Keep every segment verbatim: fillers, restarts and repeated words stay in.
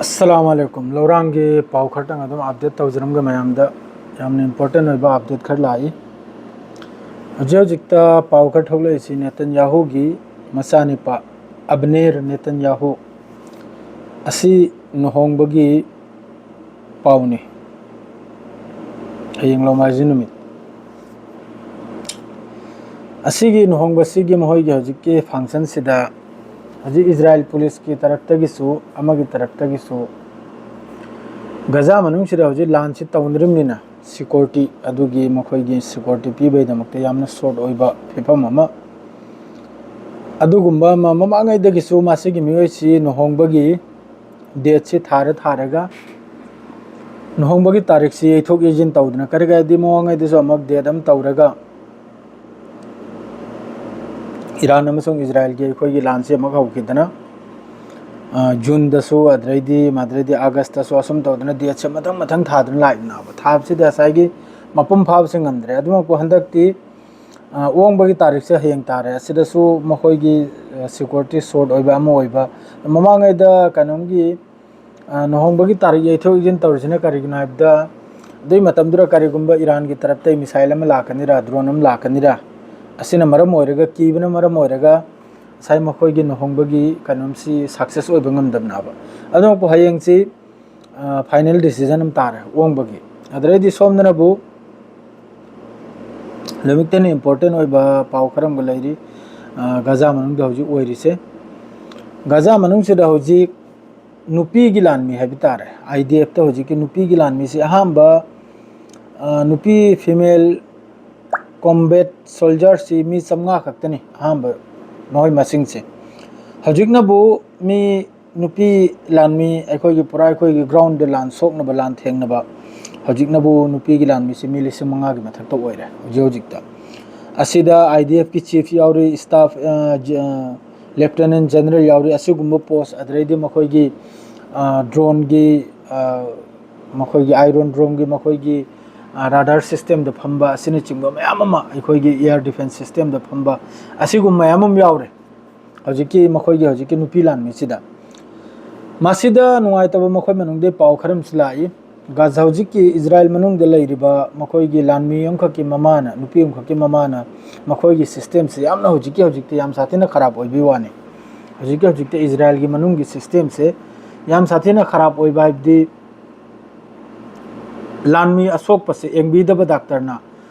ꯑꯁꯂꯥꯃꯨ ꯑꯂꯥꯏꯀꯨꯝ꯫ ꯂꯧꯔꯥꯡꯒꯤ ꯄꯥꯎ ꯈꯔꯇꯪ ꯑꯗꯨꯝ ꯑꯞꯗꯦꯠ ꯇꯧꯖꯔꯝꯒꯦ ꯃꯌꯥꯝꯗ꯫ ꯌꯥꯝꯅ ꯏꯝꯄꯣꯔꯇꯦꯟ ꯑꯣꯏꯕ ꯑꯞꯗꯦꯠ ꯈꯔ ꯂꯥꯛꯏ꯫ ꯍꯧꯖꯤꯛ ꯍꯧꯖꯤꯛꯇ ꯄꯥꯎ ꯈꯔ ꯊꯣꯛꯂꯛꯏꯁꯤ ꯅꯦꯇꯟꯌꯥꯍꯨꯒꯤ ꯃꯆꯥꯅꯤꯄꯥ ꯑꯕꯅꯦꯔ ꯅꯦꯇꯟꯌꯥꯍꯨ ꯑꯁꯤ ꯂꯨꯍꯣꯡꯕꯒꯤ ꯄꯥꯎꯅꯤ꯫ ꯍꯌꯦꯡ ꯂꯣꯃꯥꯏꯖꯤꯡ ꯅꯨꯃꯤꯠ꯫ ꯑꯁꯤꯒꯤ ꯂꯨꯍꯣꯡꯕꯁꯤꯒꯤ ꯃꯈꯣꯏꯒꯤ ꯍꯧꯖꯤꯛꯀꯤ ꯐꯪꯁꯟꯁꯤꯗ ꯍꯧꯖꯤꯛ ꯏꯖꯔꯥꯏꯜ ꯄꯨꯂꯤꯁꯀꯤ ꯇꯔꯞꯇꯒꯤꯁꯨ ꯑꯃꯒꯤ ꯇꯔꯞꯇꯒꯤꯁꯨ ꯒꯖꯥ ꯃꯅꯨꯡꯁꯤꯗ ꯍꯧꯖꯤꯛ ꯂꯥꯟꯁꯤ ꯇꯧꯅꯔꯤꯕꯅꯤꯅ ꯁꯤꯀ꯭ꯌꯨꯔꯤꯇꯤ ꯑꯗꯨꯒꯤ ꯃꯈꯣꯏꯒꯤ ꯁꯤꯀ꯭ꯌꯨꯔꯤꯇꯤ ꯄꯤꯕꯒꯤꯗꯃꯛꯇ ꯌꯥꯝꯅ ꯁꯣꯔꯠ ꯑꯣꯏꯕ ꯐꯤꯕꯝ ꯑꯃ꯫ ꯑꯗꯨꯒꯨꯝꯕ ꯑꯃ ꯃꯃꯥꯡꯉꯩꯗꯒꯤꯁꯨ ꯃꯁꯤꯒꯤ ꯃꯤꯑꯣꯏꯁꯤ ꯂꯨꯍꯣꯡꯕꯒꯤ ꯗꯦꯠꯁꯤ ꯊꯥꯔ ꯊꯥꯔꯒ ꯂꯨꯍꯣꯡꯕꯒꯤ ꯇꯥꯔꯤꯛꯁꯤ ꯌꯩꯊꯣꯛ ꯌꯩꯁꯤꯟ ꯇꯧꯗꯅ ꯀꯔꯤ ꯀꯔꯤꯗꯤ ꯃꯃꯥꯡꯉꯩꯗꯁꯨ ꯑꯃꯨꯛ ꯗꯦꯠ ꯑꯃ ꯇꯧꯔꯒ ꯏꯔꯥꯟ ꯑꯃꯁꯨꯡ ꯏꯖꯔꯥꯏꯜꯒꯤ ꯑꯩꯈꯣꯏꯒꯤ ꯂꯥꯟꯁꯤ ꯑꯃꯨꯛ ꯍꯧꯈꯤꯗꯅ, ꯑ, ꯖꯨꯟꯗꯁꯨ ꯑꯗꯨꯗꯩꯗꯤ ꯃꯗꯨꯗꯩꯗꯤ ꯑꯥꯒꯁꯇꯁꯨ ꯑꯁꯨꯝ ꯇꯧꯗꯅ ꯗꯦꯠꯁꯦ ꯃꯊꯪ ꯃꯊꯪ ꯊꯥꯗꯨꯅ ꯂꯥꯛꯏꯕꯅꯦꯕ꯫ ꯊꯥꯕꯁꯤꯗ ꯉꯁꯥꯏꯒꯤ ꯃꯄꯨꯡ ꯐꯥꯕꯁꯤ ꯉꯝꯗ꯭ꯔꯦ꯫ ꯑꯗꯨꯃꯛꯄꯨ ꯍꯟꯗꯛꯇꯤ, ꯑ, ꯑꯣꯡꯕꯒꯤ ꯇꯥꯔꯤꯛꯁꯦ ꯍꯌꯦꯡ ꯇꯥꯔꯦ꯫ ꯑꯁꯤꯗꯁꯨ ꯃꯈꯣꯏꯒꯤ, ꯑ, ꯁꯤꯀ꯭ꯌꯨꯔꯤꯇꯤ ꯁꯣꯔꯠ ꯑꯣꯏꯕ ꯑꯃ ꯑꯣꯏꯕ꯫ ꯃꯃꯥꯡꯉꯩꯗ ꯀꯩꯅꯣꯝꯒꯤ, ꯑ, ꯂꯨꯍꯣꯡꯕꯒꯤ ꯇꯥꯔꯤꯛ ꯌꯩꯊꯣꯛ ꯌꯩꯊꯣꯛ ꯇꯧꯔꯤꯁꯤꯅ ꯀꯔꯤꯒꯤꯅꯣ ꯍꯥꯏꯕꯗ, ꯑꯗꯨꯒꯤ ꯃꯇꯝꯗꯨꯗ ꯀꯔꯤꯒꯨꯝꯕ ꯏꯔꯥꯟꯒꯤ ꯇꯔꯞꯇꯒꯤ ꯃꯤꯁꯥꯏꯜ ꯑꯃ ꯂꯥꯛꯀꯅꯤꯔꯥ, ꯗ꯭ꯔꯣꯟ ꯑꯃ ꯂꯥꯛꯀꯅꯤꯔꯥ, ꯑꯁꯤꯅ ꯃꯔꯝ ꯑꯣꯏꯔꯒ, ꯀꯤꯕꯅ ꯃꯔꯝ ꯑꯣꯏꯔꯒ ꯉꯁꯥꯏ ꯃꯈꯣꯏꯒꯤ ꯂꯨꯍꯣꯡꯕꯒꯤ ꯀꯩꯅꯣꯝꯁꯤ ꯁꯛꯁꯦꯁ ꯑꯣꯏꯕ ꯉꯝꯗꯕꯅꯦꯕ꯫ ꯑꯗꯨꯅ ꯍꯌꯦꯡꯁꯤ, ꯑ, ꯐꯥꯏꯅꯦꯜ ꯗꯤꯁꯤꯖꯟ ꯑꯃ ꯇꯥꯔꯦ ꯑꯣꯡꯕꯒꯤ꯫ ꯑꯗꯨꯗꯩꯗꯤ ꯁꯣꯝꯗꯅꯕꯨ ꯅꯨꯃꯤꯠꯇꯅ ꯏꯝꯄꯣꯔꯇꯦꯟ ꯑꯣꯏꯕ ꯄꯥꯎ ꯈꯔ ꯑꯃꯒ ꯂꯩꯔꯤ꯫ ꯑ, ꯒꯖꯥ ꯃꯅꯨꯡꯗ ꯍꯧꯖꯤꯛ ꯑꯣꯏꯔꯤꯁꯦ, ꯒꯖꯥ ꯃꯅꯨꯡꯁꯤꯗ ꯍꯧꯖꯤꯛ ꯅꯨꯄꯤꯒꯤ ꯂꯥꯟꯃꯤ ꯍꯥꯏꯕ ꯇꯥꯔꯦ, ꯑꯥꯏ ꯗꯤ ꯑꯦꯐꯇ ꯍꯧꯖꯤꯛꯀꯤ ꯅꯨꯄꯤꯒꯤ ꯂꯥꯟꯃꯤꯁꯤ ꯑꯍꯥꯟꯕ, ꯑ, ꯅꯨꯄꯤ ꯐꯤꯃꯦꯜ ꯀꯣꯝꯕꯦꯠ ꯁꯣꯜꯖꯔꯁꯤ ꯃꯤ ꯆꯥꯝꯃꯉꯥ ꯈꯛꯇꯅꯤ ꯑꯍꯥꯟꯕ ꯃꯈꯣꯏ ꯃꯁꯤꯡꯁꯦ꯫ ꯍꯧꯖꯤꯛꯅꯕꯨ ꯃꯤ ꯅꯨꯄꯤ ꯂꯥꯟꯃꯤ ꯑꯩꯈꯣꯏꯒꯤ ꯄꯨꯔꯥ ꯑꯩꯈꯣꯏꯒꯤ ꯒ꯭ꯔꯥꯎꯟꯗ ꯂꯥꯟ ꯁꯣꯛꯅꯕ ꯂꯥꯟ ꯊꯦꯡꯅꯕ ꯍꯧꯖꯤꯛꯅꯕꯨ ꯅꯨꯄꯤꯒꯤ ꯂꯥꯟꯃꯤꯁꯤ ꯃꯤ ꯂꯤꯁꯤꯡ ꯃꯉꯥꯒꯤ ꯃꯊꯛꯇ ꯑꯣꯏꯔꯦ ꯍꯧꯖꯤꯛ ꯍꯧꯖꯤꯛꯇ꯫ ꯑꯁꯤꯗ ꯑꯥꯏ ꯗꯤ ꯑꯦꯐꯀꯤ ꯆꯤꯐ ꯌꯥꯎꯔꯤ, ꯁ꯭ꯇꯥꯐ, ꯑ, ꯖ-, ꯑ, ꯂꯦꯐꯇꯦꯅꯦꯟ ꯖꯦꯅꯔꯦꯜ ꯌꯥꯎꯔꯤ꯫ ꯑꯁꯤꯒꯨꯝꯕ ꯄꯣꯁ ꯑꯗꯨꯗꯩꯗꯤ ꯃꯈꯣꯏꯒꯤ, ꯑ, ꯗ꯭ꯔꯣꯟꯒꯤ, ꯑ, ꯃꯈꯣꯏꯒꯤ ꯑꯥꯏꯔꯣꯟ ꯗ꯭ꯔꯣꯝꯒꯤ ꯃꯈꯣꯏꯒꯤ, ꯑ, ꯔꯥꯗꯥꯔ ꯁꯤꯁꯇꯦꯝꯗ ꯐꯝꯕ ꯑꯁꯤꯅꯆꯤꯡꯕ ꯃꯌꯥꯝ ꯑꯃ, ꯑꯩꯈꯣꯏꯒꯤ ꯏꯌꯥꯔ ꯗꯤꯐꯦꯟꯁ ꯁꯤꯁꯇꯦꯝꯗ ꯐꯝꯕ ꯑꯁꯤꯒꯨꯝꯕ ꯃꯌꯥꯝ ꯑꯃ ꯌꯥꯎꯔꯦ ꯍꯧꯖꯤꯛꯀꯤ ꯃꯈꯣꯏꯒꯤ ꯍꯧꯖꯤꯛꯀꯤ ꯅꯨꯄꯤ ꯂꯥꯟꯃꯤꯁꯤꯗ꯫ ꯃꯁꯤꯗ ꯅꯨꯡꯉꯥꯏꯇꯕ ꯃꯈꯣꯏ ꯃꯅꯨꯡꯗꯒꯤ ꯄꯥꯎ ꯈꯔ ꯑꯃꯁꯨ ꯂꯥꯛꯏ꯫ ꯒꯥꯖꯥ, ꯍꯧꯖꯤꯛꯀꯤ ꯏꯖꯔꯥꯏꯜ ꯃꯅꯨꯡꯗ ꯂꯩꯔꯤꯕ ꯃꯈꯣꯏꯒꯤ ꯂꯥꯟꯃꯤ ꯑꯃꯈꯛꯀꯤ ꯃꯃꯥꯅ, ꯅꯨꯄꯤ ꯑꯃꯈꯛꯀꯤ ꯃꯃꯥꯅ ꯃꯈꯣꯏꯒꯤ ꯁꯤꯁꯇꯦꯝꯁꯦ ꯌꯥꯝꯅ ꯍꯧꯖꯤꯛꯀꯤ ꯍꯧꯖꯤꯛꯇꯤ ꯌꯥꯝ ꯁꯥꯊꯤꯅ ꯈꯔꯥꯞ ꯑꯣꯏꯕꯒꯤ ꯋꯥꯅꯤ꯫ ꯍꯧꯖꯤꯛꯀꯤ ꯍꯧꯖꯤꯛꯇꯤ ꯏꯖꯔꯥꯏꯜꯒꯤ ꯃꯅꯨꯡꯒꯤ ꯁꯤꯁꯇꯦꯝꯁꯦ ꯌꯥꯝ ꯁꯥꯊꯤꯅ ꯈꯔꯥꯞ ꯑꯣꯏꯕ ꯍꯥꯏꯕꯗꯤ ꯂꯥꯟꯃꯤ ꯑꯁꯣꯛꯄꯁꯦ ꯌꯦꯡꯕꯤꯗꯕ ꯗꯥꯛꯇꯔꯅ,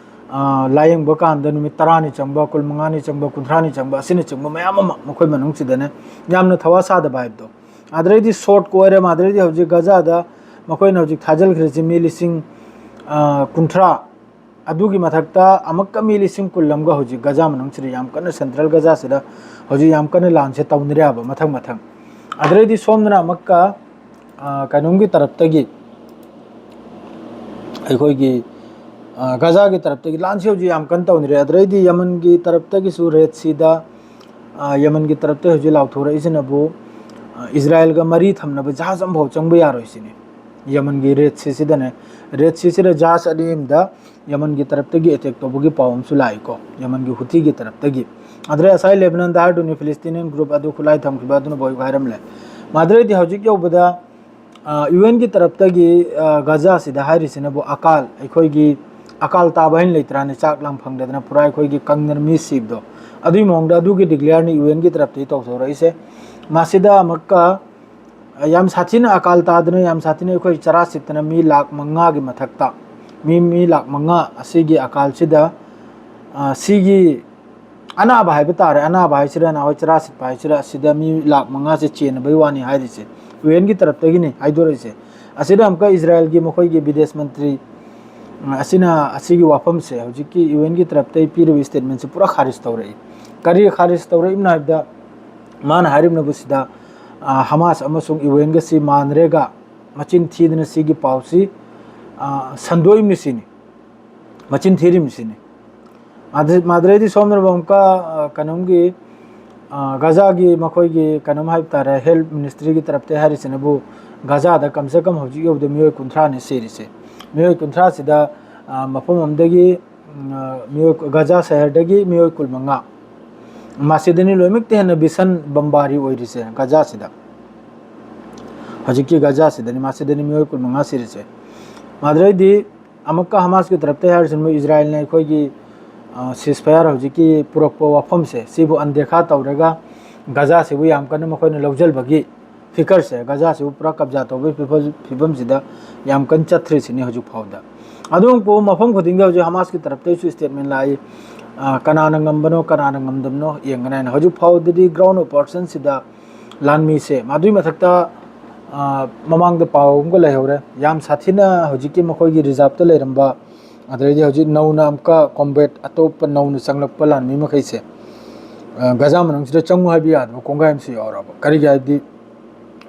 ꯑ, ꯂꯥꯌꯦꯡꯕ ꯀꯥꯟꯗ ꯅꯨꯃꯤꯠ ꯇꯔꯥꯅꯤ ꯆꯪꯕ, ꯀꯨꯟꯃꯉꯥꯅꯤ ꯆꯪꯕ, ꯀꯨꯟꯊ꯭ꯔꯥꯅꯤ ꯆꯪꯕ ꯑꯁꯤꯅꯆꯤꯡꯕ ꯃꯌꯥꯝ ꯑꯃ ꯃꯈꯣꯏ ꯃꯅꯨꯡꯁꯤꯗꯅꯦ ꯌꯥꯝꯅ ꯊꯋꯥ ꯁꯥꯗꯕ ꯍꯥꯏꯕꯗꯣ꯫ ꯑꯗꯩꯗꯤ ꯁꯣꯔꯠ ꯀꯣꯏꯔꯦ, ꯑꯗꯩꯗꯤ ꯍꯧꯖꯤꯛ ꯒꯖꯥꯗ ꯃꯈꯣꯏꯅ ꯍꯧꯖꯤꯛ ꯊꯥꯖꯤꯜꯈ꯭ꯔꯤꯁꯤ ꯃꯤ ꯂꯤꯁꯤꯡ, ꯑ, ꯀꯨꯟꯊ꯭ꯔꯥ, ꯑꯗꯨꯒꯤ ꯃꯊꯛꯇ ꯑꯃꯨꯛꯀ ꯃꯤ ꯂꯤꯁꯤꯡ ꯀꯨꯟ ꯑꯃꯒ ꯍꯧꯖꯤꯛ ꯒꯖꯥ ꯃꯅꯨꯡꯁꯤꯗ ꯌꯥꯝ ꯀꯟꯅ, ꯁꯦꯟꯇ꯭ꯔꯦꯜ ꯒꯖꯥꯁꯤꯗ ꯍꯧꯖꯤꯛ ꯌꯥꯝ ꯀꯟꯅ ꯂꯥꯟꯁꯦ ꯇꯧꯅꯔꯦꯕ ꯃꯊꯪ ꯃꯊꯪ꯫ ꯑꯗꯩꯗꯤ ꯁꯣꯝꯗꯅ ꯑꯃꯨꯛꯀ, ꯑ, ꯀꯩꯅꯣꯝꯒꯤ ꯇꯔꯞꯇꯒꯤ, ꯑꯩꯈꯣꯏꯒꯤ, ꯑ, ꯒꯖꯥꯒꯤ ꯇꯔꯞꯇꯒꯤ ꯂꯥꯟꯁꯤ ꯍꯧꯖꯤꯛ ꯌꯥꯝ ꯀꯟꯅ ꯇꯧꯅꯔꯦ꯫ ꯑꯗꯩꯗꯤ ꯌꯃꯟꯒꯤ ꯇꯔꯞꯇꯒꯤꯁꯨ ꯔꯦꯗ ꯁꯤꯗ, ꯑ, ꯌꯃꯟꯒꯤ ꯇꯔꯞꯇ ꯍꯧꯖꯤꯛ ꯂꯥꯎꯊꯣꯔꯛꯏꯁꯤꯅꯕꯨ, ꯑ, ꯏꯖꯔꯥꯏꯜꯒ ꯃꯔꯤ ꯊꯝꯅꯕ ꯖꯍꯥꯖ ꯑꯃꯐꯥꯎ ꯆꯪꯕ ꯌꯥꯔꯣꯏ ꯁꯤꯅꯤ꯫ ꯌꯃꯟꯒꯤ ꯔꯦꯗ ꯁꯤꯁꯤꯗꯅꯦ, ꯔꯦꯗ ꯁꯤꯁꯤꯗ ꯖꯍꯥꯖ ꯑꯅꯤ ꯑꯃꯗ ꯌꯃꯟꯒꯤ ꯇꯔꯞꯇꯒꯤ ꯑꯦꯇꯦꯛ ꯇꯧꯕꯒꯤ ꯄꯥꯎ ꯑꯃꯁꯨ ꯂꯥꯛꯏꯀꯣ, ꯌꯃꯟꯒꯤ ꯍꯨꯊꯤꯒꯤ ꯇꯔꯞꯇꯒꯤ꯫ ꯑꯗꯨꯗꯩ ꯉꯁꯥꯏ ꯂꯦꯕꯅꯟꯗ ꯍꯥꯏꯔꯗꯨꯅꯤ, ꯐꯤꯂꯤꯁꯇꯤꯅꯤꯌꯟ ꯒ꯭ꯔꯨꯞ ꯑꯗꯨ ꯈꯨꯠꯂꯥꯏ ꯊꯝꯈꯤꯕ ꯑꯗꯨꯅ ꯕꯣꯏ ꯍꯥꯏꯔꯝꯂꯦ꯫ ꯃꯗꯨꯗꯩꯗꯤ ꯍꯧꯖꯤꯛ ꯌꯧꯕꯗ, ꯑ, ꯌꯨ ꯑꯦꯟꯒꯤ ꯇꯔꯞꯇꯒꯤ, ꯑ, ꯒꯖꯥꯁꯤꯗ ꯍꯥꯏꯔꯤꯁꯤꯅꯕꯨ ꯑꯀꯥꯜ, ꯑꯩꯈꯣꯏꯒꯤ ꯑꯀꯥꯜ ꯇꯥꯕ ꯍꯥꯏꯅ ꯂꯩꯇ꯭ꯔꯥꯅꯦ, ꯆꯥꯛ ꯂꯥꯡ ꯐꯪꯗꯗꯅ ꯄꯨꯔꯥ ꯑꯩꯈꯣꯏꯒꯤ ꯀꯪꯗꯅ ꯃꯤ ꯁꯤꯕꯗꯣ, ꯑꯗꯨꯒꯤ ꯃꯑꯣꯡꯗ ꯑꯗꯨꯒꯤ ꯗꯤꯀ꯭ꯂꯦꯌꯔꯅꯤ ꯌꯨ ꯑꯦꯟꯒꯤ ꯇꯔꯞꯇꯒꯤ ꯇꯧꯊꯣꯔꯛꯏꯁꯦ꯫ ꯃꯁꯤꯗ ꯑꯃꯨꯛꯀ ꯌꯥꯝ ꯁꯥꯊꯤꯅ ꯑꯀꯥꯜ ꯇꯥꯗꯅ, ꯌꯥꯝ ꯁꯥꯊꯤꯅ ꯑꯩꯈꯣꯏ ꯆꯔꯥ ꯁꯤꯠꯇꯅ ꯃꯤ ꯂꯥꯈ ꯃꯉꯥꯒꯤ ꯃꯊꯛꯇ, ꯃꯤ, ꯃꯤ ꯂꯥꯈ ꯃꯉꯥ ꯑꯁꯤꯒꯤ ꯑꯀꯥꯜꯁꯤꯗ, ꯑ, ꯁꯤꯒꯤ ꯑꯅꯥꯕ ꯍꯥꯏꯕ ꯇꯥꯔꯦ, ꯑꯅꯥꯕ ꯍꯥꯏꯁꯤꯔꯥ, ꯅꯍꯥꯟꯋꯥꯏ ꯆꯔꯥ ꯁꯤꯠꯄ ꯍꯥꯏꯁꯤꯔꯥ, ꯑꯁꯤꯗ ꯃꯤ ꯂꯥꯈ ꯃꯉꯥꯁꯦ ꯆꯦꯟꯅꯕꯩ ꯋꯥꯅꯤ ꯍꯥꯏꯔꯤꯁꯦ, ꯌꯨ ꯑꯦꯟꯒꯤ ꯇꯔꯞꯇꯒꯤꯅꯤ ꯍꯥꯏꯗꯣꯔꯛꯏꯁꯦ꯫ ꯑꯁꯤꯗ ꯑꯃꯨꯛꯀ ꯏꯖꯔꯥꯏꯜꯒꯤ ꯃꯈꯣꯏꯒꯤ ꯕꯤꯗꯦꯁ ꯃꯟꯇ꯭ꯔꯤ, ꯑ, ꯑꯁꯤꯅ ꯑꯁꯤꯒꯤ ꯋꯥꯐꯝꯁꯦ, ꯍꯧꯖꯤꯛꯀꯤ ꯌꯨ ꯑꯦꯟꯒꯤ ꯇꯔꯞꯇꯒꯤ ꯄꯤꯔꯤꯕ ꯁ꯭ꯇꯦꯠꯃꯦꯟꯁꯦ ꯄꯨꯔꯥ ꯈꯥꯔꯤꯖ ꯇꯧꯔꯛꯏ꯫ ꯀꯔꯤ ꯈꯥꯔꯤꯖ ꯇꯧꯔꯛꯏꯕꯅꯣ ꯍꯥꯏꯕꯗ, ꯃꯥꯅ ꯍꯥꯏꯔꯤꯕꯅꯕꯨ ꯁꯤꯗ, ꯑ, ꯍꯃꯥꯁ ꯑꯃꯁꯨꯡ ꯌꯨ ꯑꯦꯟꯒꯁꯤ ꯃꯥꯟꯅꯔꯦꯒ ꯃꯆꯤꯟ ꯊꯤꯗꯅ ꯁꯤꯒꯤ ꯄꯥꯎꯁꯤ, ꯑ, ꯁꯟꯗꯣꯛꯏꯕꯅꯤ ꯁꯤꯅꯤ, ꯃꯆꯤꯟ ꯊꯤꯔꯤꯕꯅꯤ ꯁꯤꯅꯤ꯫ ꯑꯗꯨ, ꯃꯗꯨꯗꯩꯗꯤ ꯁꯣꯝꯗꯅ ꯑꯃꯨꯛꯀ, ꯑ, ꯀꯩꯅꯣꯝꯒꯤ, ꯑ, ꯒꯖꯥꯒꯤ ꯃꯈꯣꯏꯒꯤ ꯀꯩꯅꯣꯝ ꯍꯥꯏꯕ ꯇꯥꯔꯦ, ꯍꯦꯜꯊ ꯃꯤꯅꯤꯁꯇ꯭ꯔꯤꯒꯤ ꯇꯔꯞꯇꯒꯤ ꯍꯥꯏꯔꯤꯁꯤꯅꯕꯨ ꯒꯖꯥꯗ ꯀꯝꯁꯦ ꯀꯝ ꯍꯧꯖꯤꯛ ꯌꯧꯕꯗ ꯃꯤꯑꯣꯏ ꯀꯨꯟꯊ꯭ꯔꯥꯅꯤ ꯁꯤꯔꯤꯁꯦ꯫ ꯃꯤꯑꯣꯏ ꯀꯨꯟꯊ꯭ꯔꯥꯁꯤꯗ, ꯑ, ꯃꯐꯝ ꯑꯃꯗꯒꯤ, ꯎꯝ, ꯑ, ꯃꯤꯑꯣꯏ, ꯒꯖꯥ ꯁꯍꯔꯗꯒꯤ ꯃꯤꯑꯣꯏ ꯀꯨꯟꯃꯉꯥ, ꯃꯁꯤꯗꯅꯤ ꯂꯣꯏꯅꯃꯛꯇ ꯍꯦꯟꯅ ꯚꯤꯁꯟ ꯕꯝꯕꯥꯔꯤ ꯑꯣꯏꯔꯤꯁꯦ ꯒꯖꯥꯁꯤꯗ꯫ ꯍꯧꯖꯤꯛꯀꯤ ꯒꯖꯥꯁꯤꯗꯅꯤ, ꯃꯁꯤꯗꯅꯤ ꯃꯤꯑꯣꯏ ꯀꯨꯟꯃꯉꯥ ꯁꯤꯔꯤꯁꯦ꯫ ꯃꯗꯨꯗꯩꯗꯤ ꯑꯃꯨꯛꯀ ꯍꯃꯥꯁꯀꯤ ꯇꯔꯞꯇ ꯍꯥꯏꯔꯤꯁꯤꯅ, ꯃꯣꯏ ꯏꯖꯔꯥꯏꯜꯅ ꯑꯩꯈꯣꯏꯒꯤ ceasefire ꯍꯧꯖꯤꯛꯀꯤ ꯄꯨꯔꯛꯄ ꯋꯥꯐꯝꯁꯦ, ꯁꯤꯕꯨ ꯑꯟꯗꯦꯈꯥ ꯇꯧꯔꯒ ꯒꯖꯥꯁꯤꯕꯨ ꯌꯥꯝ ꯀꯟꯅ ꯃꯈꯣꯏꯅ ꯂꯧꯁꯤꯟꯕꯒꯤ ꯐꯤꯀꯔꯁꯦ, ꯒꯖꯥꯁꯤꯕꯨ ꯄꯨꯔꯥ ꯀꯕꯖꯥ ꯇꯧꯕꯒꯤ ꯐꯤꯕꯝ-, ꯐꯤꯕꯝꯁꯤꯗ ꯌꯥꯝ ꯀꯟꯅ ꯆꯠꯊ꯭ꯔꯤꯁꯤꯅꯤ ꯍꯧꯖꯤꯛ ꯐꯥꯎꯗ꯫ ꯑꯗꯨꯕꯨ ꯃꯐꯝ ꯈꯨꯗꯤꯡꯗ ꯍꯧꯖꯤꯛ ꯍꯃꯥꯁꯀꯤ ꯇꯔꯞꯇꯒꯤꯁꯨ statement ꯂꯥꯛꯏ, ꯑ, ꯀꯅꯥꯅ ꯉꯝꯕꯅꯣ, ꯀꯅꯥꯅ ꯉꯝꯗꯕꯅꯣ ꯌꯦꯡꯒꯅꯤ ꯍꯥꯏꯅ꯫ ꯍꯧꯖꯤꯛ ꯐꯥꯎꯗꯗꯤ ground operationꯁꯤꯗ ꯂꯥꯟꯃꯤꯁꯦ, ꯃꯗꯨꯒꯤ ꯃꯊꯛꯇ, ꯑ, ꯃꯃꯥꯡꯗ ꯄꯥꯎ ꯑꯃꯒ ꯂꯩꯍꯧꯔꯦ, ꯌꯥꯝ ꯁꯥꯊꯤꯅ ꯍꯧꯖꯤꯛꯀꯤ ꯃꯈꯣꯏꯒꯤ reserveꯇ ꯂꯩꯔꯝꯕ, ꯑꯗꯨꯗꯩꯗꯤ ꯍꯧꯖꯤꯛ ꯅꯧꯅ ꯑꯃꯨꯛꯀ combat ꯑꯇꯣꯞꯄ ꯅꯧꯅ ꯆꯪꯂꯛꯄ ꯂꯥꯟꯃꯤ ꯃꯈꯩꯁꯦ, ꯑ, ꯒꯖꯥ ꯃꯅꯨꯡꯁꯤꯗ ꯆꯪꯉꯨ ꯍꯥꯏꯕ ꯌꯥꯗꯕ ꯀꯣꯡꯒꯥꯏ ꯑꯃꯁꯨ ꯌꯥꯎꯔꯕ꯫ ꯀꯔꯤꯒꯤ ꯍꯥꯏꯗꯤ,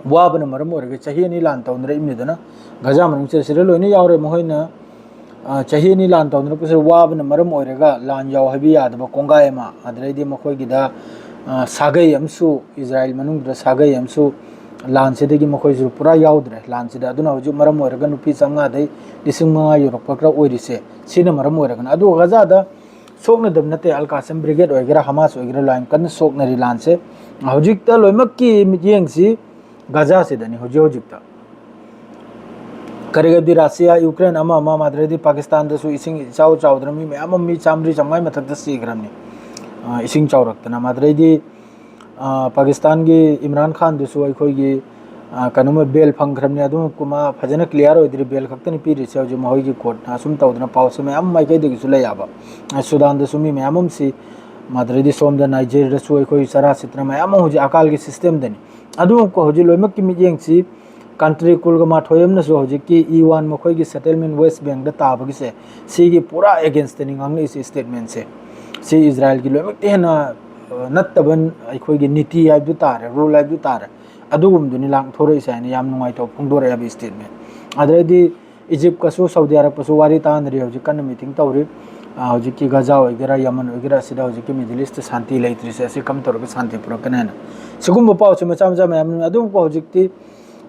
ꯋꯥꯕꯅ ꯃꯔꯝ ꯑꯣꯏꯔꯒ ꯆꯍꯤ ꯑꯅꯤ ꯂꯥꯟ ꯇꯧꯅꯔꯛꯏꯕꯅꯤꯗꯅ, ꯒꯖꯥ ꯃꯅꯨꯡꯁꯤꯗ ꯁꯤꯗ ꯂꯣꯏꯅ ꯌꯥꯎꯔꯦ꯫ ꯃꯈꯣꯏꯅ, ꯑ, ꯆꯍꯤ ꯑꯅꯤ ꯂꯥꯟ ꯇꯧꯅꯔꯛꯄꯁꯤꯗ ꯋꯥꯕꯅ ꯃꯔꯝ ꯑꯣꯏꯔꯒ ꯂꯥꯟ ꯌꯥꯎ ꯍꯥꯏꯕ ꯌꯥꯗꯕ ꯀꯣꯡꯒꯥꯏ ꯑꯃ, ꯑꯗꯨꯗꯩꯗꯤ ꯃꯈꯣꯏꯒꯤꯗ, ꯑ, ꯁꯥꯒꯩ ꯑꯃꯁꯨ, ꯏꯖꯔꯥꯏꯜ ꯃꯅꯨꯡꯗꯨꯗ ꯁꯥꯒꯩ ꯑꯃꯁꯨ ꯂꯥꯟꯁꯤꯗꯒꯤ ꯃꯈꯣꯏꯁꯨ ꯄꯨꯔꯥ ꯌꯥꯎꯗ꯭ꯔꯦ ꯂꯥꯟꯁꯤꯗ꯫ ꯑꯗꯨꯅ ꯍꯧꯖꯤꯛ ꯃꯔꯝ ꯑꯣꯏꯔꯒ ꯅꯨꯄꯤ ꯆꯥꯝꯃꯉꯥꯗꯩ ꯂꯤꯁꯤꯡ ꯃꯉꯥ ꯌꯧꯔꯛꯄ ꯈꯔ ꯑꯣꯏꯔꯤꯁꯦ, ꯁꯤꯅ ꯃꯔꯝ ꯑꯣꯏꯔꯒꯅ꯫ ꯑꯗꯨꯒ ꯒꯖꯥꯗ ꯁꯣꯛꯅꯗꯕ ꯅꯠꯇꯦ, ꯑꯜ ꯀꯥꯁꯤꯝ ꯕ꯭ꯔꯤꯒꯦꯗ ꯑꯣꯏꯒꯦꯔꯥ, ꯍꯃꯥꯁ ꯑꯣꯏꯒꯦꯔꯥ, ꯌꯥꯝ ꯀꯟꯅ ꯁꯣꯛꯅꯔꯤ ꯂꯥꯟꯁꯦ꯫ ꯍꯧꯖꯤꯛꯇ ꯂꯣꯏꯅꯃꯛꯀꯤ ꯃꯤꯠꯌꯦꯡꯁꯤ ꯒꯖꯥꯁꯤꯗꯅꯤ ꯍꯧꯖꯤꯛ ꯍꯧꯖꯤꯛꯇ꯫ ꯀꯔꯤꯒꯗꯤ ꯔꯁꯤꯌꯥ, ꯌꯨꯀ꯭ꯔꯦꯟ, ꯑꯃ ꯑꯃ, ꯃꯗꯨꯗꯩꯗꯤ ꯄꯥꯀꯤꯁꯇꯥꯟꯗꯁꯨ ꯏꯁꯤꯡ ꯏꯆꯥꯎ ꯆꯥꯎꯗꯅ ꯃꯤ ꯃꯌꯥꯝ ꯑꯃ, ꯃꯤ ꯆꯥꯝꯃꯔꯤ ꯆꯥꯝꯃꯉꯥ ꯃꯊꯛꯇ ꯁꯤꯈ꯭ꯔꯕꯅꯤ, ꯑ, ꯏꯁꯤꯡ ꯆꯥꯎꯔꯛꯇꯅ꯫ ꯃꯗꯨꯗꯩꯗꯤ, ꯑ, ꯄꯥꯀꯤꯁꯇꯥꯟꯒꯤ ꯏꯝꯔꯥꯟ ꯈꯥꯟꯗꯨꯁꯨ ꯑꯩꯈꯣꯏꯒꯤ, ꯑ, ꯀꯩꯅꯣꯃ bail ꯐꯪꯈ꯭ꯔꯕꯅꯤ꯫ ꯑꯗꯨꯝ ꯃꯥ ꯐꯖꯅ clear ꯑꯣꯏꯗ꯭ꯔꯤ, bail ꯈꯛꯇꯅꯤ ꯄꯤꯔꯤꯁꯦ ꯍꯧꯖꯤꯛ ꯃꯈꯣꯏꯒꯤ courtꯅ꯫ ꯑꯁꯨꯝ ꯇꯧꯗꯅ ꯄꯥꯎꯁꯦ ꯃꯌꯥꯝ ꯃꯥꯏꯀꯩꯗꯒꯤꯁꯨ ꯂꯩ ꯌꯥꯕ꯫ ꯑ, ꯁꯨꯗꯥꯟꯗꯁꯨ ꯃꯤ ꯃꯌꯥꯝ ꯑꯃ ꯁꯤ, ꯃꯗꯨꯗꯩꯗꯤ ꯁꯣꯝꯗ ꯅꯥꯏꯖꯦꯔꯤꯌꯥꯗꯁꯨ ꯑꯩꯈꯣꯏ ꯆꯔꯥ ꯁꯤꯠꯇꯅ ꯃꯌꯥꯝ ꯑꯃ ꯍꯧꯖꯤꯛ ꯑꯀꯥꯜꯒꯤ systemꯗꯅꯤ꯫ ꯑꯗꯨ ꯍꯧꯖꯤꯛ ꯂꯣꯏꯅꯃꯛꯀꯤ ꯃꯤꯠꯌꯦꯡꯁꯤ country ꯀꯨꯜꯒ ꯃꯥꯊꯣꯏ ꯑꯃꯅꯁꯨ ꯍꯧꯖꯤꯛꯀꯤ ꯏ ꯋꯥꯟ ꯃꯈꯣꯏꯒꯤ settlement West Bankꯗ ꯇꯥꯕꯒꯤꯁꯦ, ꯁꯤꯒꯤ ꯄꯨꯔꯥ againstꯇꯅꯤ ꯉꯥꯡꯂꯛꯏꯁꯦ statementꯁꯦ꯫ ꯁꯤ ꯏꯖꯔꯥꯏꯜꯒꯤ ꯂꯣꯏꯅꯃꯛꯇꯤ ꯍꯦꯟꯅ, ꯑ, ꯅꯠꯇꯕ ꯑꯩꯈꯣꯏꯒꯤ ꯅꯤꯇꯤ ꯍꯥꯏꯕꯗꯨ ꯇꯥꯔꯦ, rule ꯍꯥꯏꯕꯗꯨ ꯇꯥꯔꯦ꯫ ꯑꯗꯨꯒꯨꯝꯕꯗꯨꯅꯤ ꯂꯥꯡꯊꯣꯔꯛꯏꯁꯦ ꯍꯥꯏꯅ ꯌꯥꯝ ꯅꯨꯡꯉꯥꯏꯇꯕ ꯐꯣꯡꯗꯣꯔꯛꯑꯦꯕ statement꯫ ꯑꯗꯨꯗꯩꯗꯤ ꯏꯖꯤꯞꯀꯁꯨ ꯁꯥꯎꯗꯤ ꯑꯔꯕꯀꯁꯨ ꯋꯥꯔꯤ ꯇꯥꯟꯅꯔꯤ, ꯍꯧꯖꯤꯛ ꯀꯟꯅ meeting ꯇꯧꯔꯤ꯫ ꯑ, ꯍꯧꯖꯤꯛꯀꯤ ꯒꯖꯥ ꯑꯣꯏꯒꯦꯔꯥ, ꯌꯃꯟ ꯑꯣꯏꯒꯦꯔꯥ, ꯑꯁꯤꯗ ꯍꯧꯖꯤꯛꯀꯤ Middle Eastꯇ ꯁꯥꯟꯇꯤ ꯂꯩꯇ꯭ꯔꯤꯁꯦ, ꯑꯁꯤ ꯀꯔꯝ ꯇꯧꯔꯒ ꯁꯥꯟꯇꯤ ꯄꯨꯔꯛꯀꯅꯤ ꯍꯥꯏꯅ꯫ ꯁꯤꯒꯨꯝꯕ ꯄꯥꯎꯁꯦ ꯃꯆꯥ ꯃꯆꯥ ꯃꯌꯥꯝ ꯑꯃ꯫ ꯑꯗꯨꯕꯨ ꯍꯧꯖꯤꯛꯇꯤ,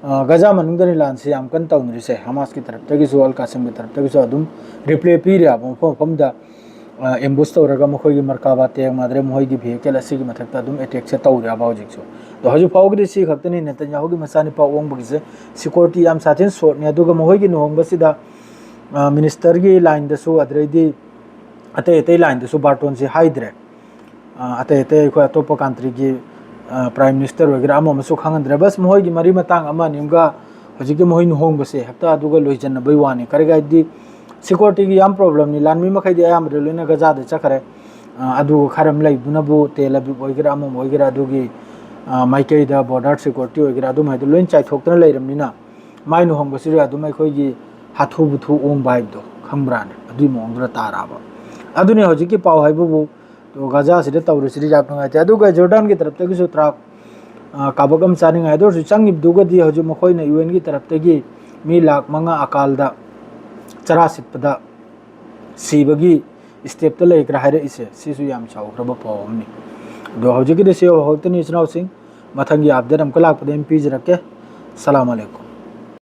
ꯑ, ꯒꯖꯥ ꯃꯅꯨꯡꯗꯅꯤ ꯂꯥꯟꯁꯦ ꯌꯥꯝ ꯀꯟꯅ ꯇꯧꯅꯔꯤꯁꯦ꯫ ꯍꯃꯥꯁꯀꯤ ꯇꯔꯞꯇꯒꯤꯁꯨ, ꯑꯜ ꯀꯥꯁꯤꯝꯒꯤ ꯇꯔꯞꯇꯒꯤꯁꯨ ꯑꯗꯨꯝ reply ꯄꯤꯔꯦꯕ ꯃꯐꯝ ꯃꯐꯝꯗ꯫ ꯑꯦꯝꯕꯨꯁ ꯇꯧꯔꯒ ꯃꯈꯣꯏꯒꯤ ꯃꯔꯀꯥꯕꯥ ꯇꯦꯡ ꯃꯥꯗ꯭ꯔꯦ ꯃꯈꯣꯏꯒꯤ ꯚꯤꯍꯤꯀꯜ ꯑꯁꯤꯒꯤ ꯃꯊꯛꯇ ꯑꯗꯨꯝ ꯑꯦꯇꯦꯛꯁꯦ ꯇꯧꯔꯦꯕ ꯍꯧꯖꯤꯛꯁꯨ꯫ ꯑꯗꯣ ꯍꯧꯖꯤꯛ ꯐꯥꯎꯕꯒꯤꯗꯤ ꯁꯤ ꯈꯛꯇꯅꯤ ꯅꯦꯇꯟꯌꯥꯍꯨꯒꯤ ꯃꯆꯥꯅꯤꯄꯥ ꯑꯣꯡꯕꯒꯤꯁꯦ꯫ ꯁꯤꯀ꯭ꯌꯨꯔꯤꯇꯤ ꯌꯥꯝ ꯁꯥꯊꯤꯅ ꯁꯣꯔꯠꯅꯤ꯫ ꯑꯗꯨꯒ ꯃꯈꯣꯏꯒꯤ ꯂꯨꯍꯣꯡꯕꯁꯤꯗ ꯃꯤꯅꯤꯁꯇꯔꯒꯤ ꯂꯥꯏꯟꯗꯁꯨ, ꯑꯗꯩꯗꯤ ꯑꯇꯩ ꯑꯇꯩ ꯂꯥꯏꯟꯗꯁꯨ ꯕꯥꯔꯇꯣꯟꯁꯦ ꯍꯥꯏꯗ꯭ꯔꯦ꯫ ꯑꯇꯩ ꯑꯇꯩ ꯑꯩꯈꯣꯏ ꯑꯇꯣꯞꯄ ꯀꯟꯇ꯭ꯔꯤꯒꯤ ꯄ꯭ꯔꯥꯏꯝ ꯃꯤꯅꯤꯁꯇꯔ ꯑꯣꯏꯒꯦꯔꯥ ꯑꯃ ꯑꯃꯁꯨ ꯈꯪꯍꯟꯗ꯭ꯔꯦ꯫ ꯕꯁ ꯃꯈꯣꯏꯒꯤ ꯃꯔꯤ ꯃꯇꯥꯡ ꯑꯃ ꯑꯅꯤ ꯑꯃꯒ ꯍꯧꯖꯤꯛꯀꯤ ꯃꯈꯣꯏ ꯂꯨꯍꯣꯡꯕꯁꯦ ꯍꯦꯛꯇ ꯑꯗꯨꯒ ꯂꯣꯏꯁꯤꯟꯅꯕꯩ ꯋꯥꯅꯤ꯫ ꯀꯔꯤꯒꯤ ꯍꯥꯏꯗꯤ ꯁꯤꯀ꯭ꯌꯨꯔꯤꯇꯤꯒꯤ ꯌꯥꯝ ꯄ꯭ꯔꯣꯕ꯭ꯂꯦꯝꯅꯤ꯫ ꯂꯥꯟꯃꯤ ꯃꯈꯩꯗꯤ ꯑꯌꯥꯝꯕꯗ ꯂꯣꯏꯅ ꯒꯖꯥꯗ ꯆꯠꯈ꯭ꯔꯦ꯫ ꯑꯗꯨꯒ ꯈꯔ ꯑꯃ ꯂꯩꯕꯗꯨꯅꯕꯨ ꯇꯦꯜ ꯑꯕꯤꯕ ꯑꯣꯏꯒꯦꯔꯥ ꯑꯃ ꯑꯣꯏꯒꯦꯔꯥ ꯑꯗꯨꯒꯤ ꯃꯥꯏꯀꯩꯗ ꯕꯣꯔꯗꯔ ꯁꯤꯀ꯭ꯌꯨꯔꯤꯇꯤ ꯑꯣꯏꯒꯦꯔꯥ ꯑꯗꯨꯃꯥꯏꯗꯨ ꯂꯣꯏ ꯆꯥꯏꯊꯣꯛꯇꯅ ꯂꯩꯔꯕꯅꯤꯅ ꯃꯥꯏ ꯂꯨꯍꯣꯡꯕꯁꯤꯗ ꯑꯗꯨꯝ ꯑꯩꯈꯣꯏꯒꯤ ꯍꯥꯊꯨ ꯕꯨꯊꯨ ꯑꯣꯡꯕ ꯍꯥꯏꯕꯗꯣ ꯈꯪꯕ꯭ꯔꯥꯅꯦ? ꯑꯗꯨꯒꯤ ꯃꯑꯣꯡꯗꯨꯗ ꯇꯥꯔꯛꯑꯕ꯫ ꯑꯗꯨꯅꯤ ꯍꯧꯖꯤꯛꯀꯤ ꯄꯥꯎ ꯍꯥꯏꯕꯕꯨ꯫ ꯑꯗꯣ ꯒꯖꯥꯁꯤꯗ ꯇꯧꯔꯤꯁꯤꯗꯤ ꯌꯥꯝ ꯅꯨꯡꯉꯥꯏꯇꯦ꯫ ꯑꯗꯨꯒ ꯖꯣꯔꯗꯥꯟꯒꯤ ꯇꯔꯞꯇꯒꯤꯁꯨ ꯇ꯭ꯔꯥꯛ ꯀꯥꯕꯛ ꯑꯃ ꯆꯥꯅꯤꯡꯉꯥꯏ꯫ ꯑꯗꯨ ꯑꯣꯏꯔꯁꯨ ꯆꯪꯉꯤꯕꯗꯨꯒꯗꯤ ꯍꯧꯖꯤꯛ ꯃꯈꯣꯏꯅ ꯌꯨ ꯑꯦꯟꯒꯤ ꯇꯔꯞꯇꯒꯤ ꯃꯤ ꯂꯥꯛ ꯃꯉꯥ ꯑꯀꯥꯜꯗ ꯆꯔꯥ ꯁꯤꯠꯄꯗ ꯁꯤꯕꯒꯤ ꯁ꯭ꯇꯦꯞꯇ ꯂꯩꯈ꯭ꯔꯦ ꯍꯥꯏꯔꯛꯏꯁꯦ꯫ ꯁꯤꯁꯨ ꯌꯥꯝ ꯆꯥꯎꯈ꯭ꯔꯕ ꯄꯥꯎ ꯑꯃꯅꯤ꯫ ꯑꯗꯣ ꯍꯧꯖꯤꯛꯀꯤꯗꯤ ꯁꯤ ꯌꯧꯍꯧꯔꯛꯇꯅꯤ ꯏꯆꯤꯟ ꯏꯅꯥꯎꯁꯤꯡ꯫ ꯃꯊꯪꯒꯤ ꯑꯞꯗꯦꯠ ꯑꯃꯨꯛꯀ ꯂꯥꯛꯄꯗ ꯑꯩꯅ ꯄꯤꯖꯔꯛꯀꯦ꯫ ꯁꯂꯥꯝ ꯑꯂꯩꯀꯨꯝ꯫